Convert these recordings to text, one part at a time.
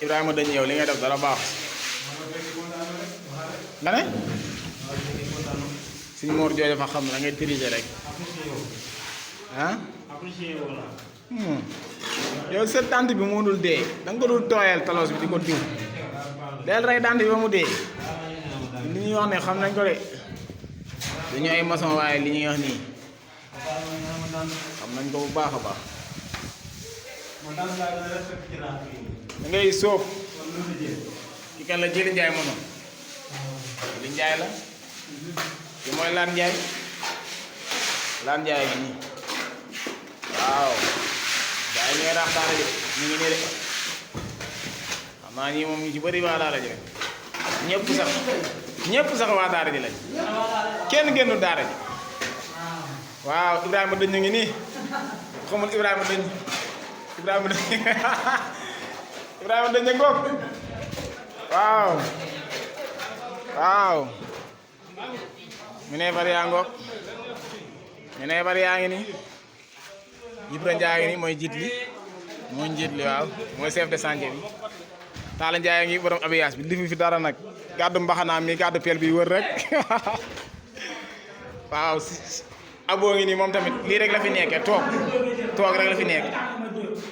Ibrahima dañ yow li ngay def dara baax nga ne suñ Mor jooy dafa xam ne da ngay triser rek ah yow sa tànt bi moo dul dee da nga ko dul tooyal talos bi di ko diw del rey tànt bi ba mu dee li ñuy wax ne xam nañ ko de dañu ay maçon waaye li ñuy wax nii xam nañ ko bu baax a baax da ngay sóob ki kan la jëli Njaay moom li Njaay la ki mooy laan Njaay gi nii waaw gaa yi ñooy raax daara ji ñu ngi nii de xam naa ñii moom ñu ci bëri waa daara ji rek ñëpp sax waa daara ji lañ kenn génnu daara ji waaw Ibrahima dëñ ñu ngi nii xamul Ibrahima dëñ Ibrahima dëñ a ngoog waaw mu ne bari yaa ngoog mu ne bari yaa ngi nii Ibra Njaay ngi nii mooy njiit li waaw mooy chef de chantier bi Talla Njaay ngi borom abiyaas bi lifi fi dara nag gàddu mbaxanaam mi gàddu peel bi wër rek waaw aboo ngi nii moom tamit lii rek la fi nekkee toog rek la fi nekk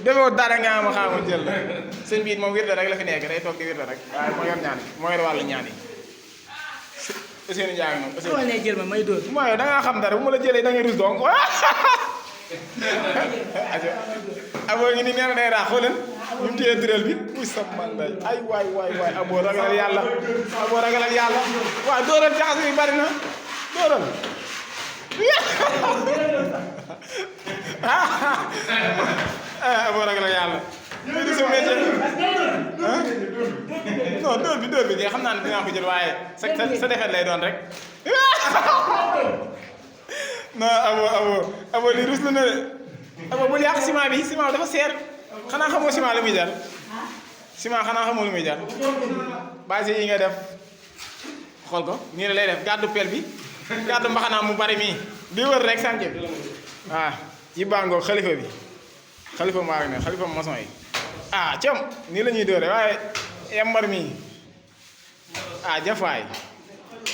defoo dara nga ma xaama jël la sëñ bi it moom wirda rek la fi nekk day toog di wirda rek waaye moo yor ñaan yi moo yor wàllu ñaan yi Ousseynou Ndiaye moom Ousseynou jël ma may dóor mooy da ngaa xam dara bu ma la jëlee da ngay rus donc aboo ngi nii nee na day raax xooleen ñu mu téye tëral bi muy sam man day ay waay aboo ragalal yàlla waaw dóoral jaxas bi bari na dóoral aboo ragalal yàlla muy di sa métier non dóor bi de xam naa ne dinaa ko jël waaye sa defet lay doon rek non abo li rus na ne abo bul yàq ciment bi dafa seer xanaa xamoo ciment lu muy jar xanaa xamoo lu muy jar base yi nga def xool ko nii la lay def gàddu peel bi gàddu mbaxanaam mu bari mii di wër rek sànke bi waaw yi bàngoo xalifa maa ngi ne xalifa maçon yi cam nii la ñuy dóore waaye yambar mii jafaay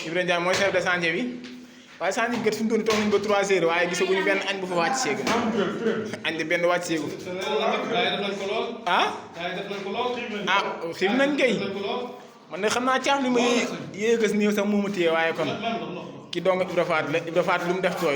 Ibrahima Ndiaye mooy chef de chantier bi waaye chantier bi kat fi mu toll toog nañu ba 3 heures waaye gisaguñu benn añ bu fa wàcc seegu añ de benn wàcc seegu xiif nañ kay man de xam naa caaf li ma yéegas néew sax moomu téye waaye kon ki dong Ibra Faat lu mu def tooy